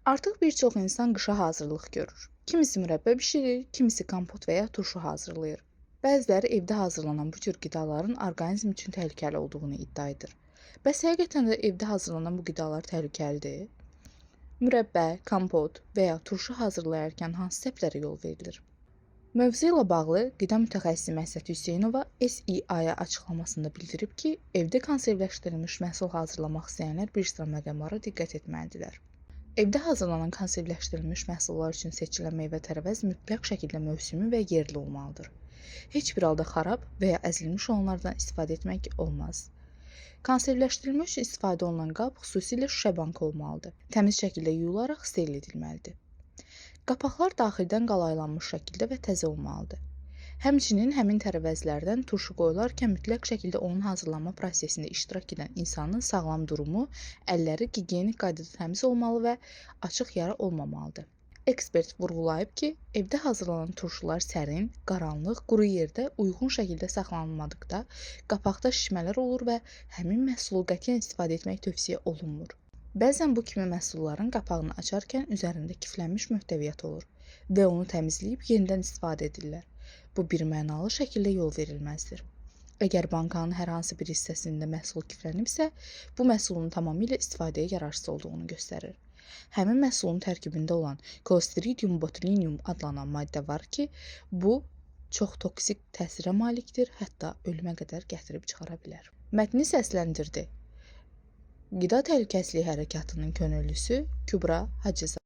Artıq bir çox insan qışa hazırlıq görür. Kimisi mürəbbə bişirir, kimisi kompot və ya turşu hazırlayır. Bəziləri evdə hazırlanan bu cür qidaların orqanizm üçün təhlükəli olduğunu iddia edir. Bəs həqiqətən də evdə hazırlanan bu qidalar təhlükəlidir? Mürəbbə, kompot və ya turşu hazırlayarkən hansı səhvlərə yol verilir? Mövzu ilə bağlı qida mütəxəssisi Məhsəti Hüseynova SIA-ya açıqlamasında bildirib ki, evdə konservləşdirilmiş məhsul hazırlamaq istəyənlər bir sıra məqamlara diqqət etməlidirlər. Evdə hazırlanan konservləşdirilmiş məhsullar üçün seçilən meyvə-tərəvəz mütləq şəkildə mövsümi və yerli olmalıdır. Heç bir halda xarab və ya əzilmiş olanlardan istifadə etmək olmaz. Konservləşdirilmə üçün istifadə olunan qab xüsusilə şüşə banka olmalıdır. Təmiz şəkildə yuyularaq steril edilməlidir. Qapaqlar daxildən qalaylanmış şəkildə və təzə olmalıdır. Həmçinin həmin tərəvəzlərdən turşu qoyularkən mütləq şəkildə onun hazırlanma prosesində iştirak edən insanın sağlam durumu, əlləri gigiyenik qaydada təmiz olmalı və açıq yara olmamalıdır. Ekspert vurğulayıb ki, evdə hazırlanan turşular sərin, qaranlıq, quru yerdə uyğun şəkildə saxlanılmadıqda qapaqda şişmələr olur və həmin məhsulu qətiyyən istifadə etmək tövsiyə olunmur. Bəzən bu kimi məhsulların qapağını açarkən üzərində kiflənmiş möhtəviyyat olur və onu təmizləyib yenidən istifadə edirlər. Bu birmənalı şəkildə yol verilməzdir. Əgər bankanın hər hansı bir hissəsində məhsul kiflənibsə, bu məhsulun tamamilə istifadəyə yararsız olduğunu göstərir. Həmin məhsulun tərkibində olan Clostridium botulinum adlanan maddə var ki, bu çox toksik təsirə malikdir, hətta ölümə qədər gətirib çıxara bilər. Mətni səsləndirdi. Qida Təhlükəsizliyi Hərəkatının könüllüsü Kübra Hacızadə.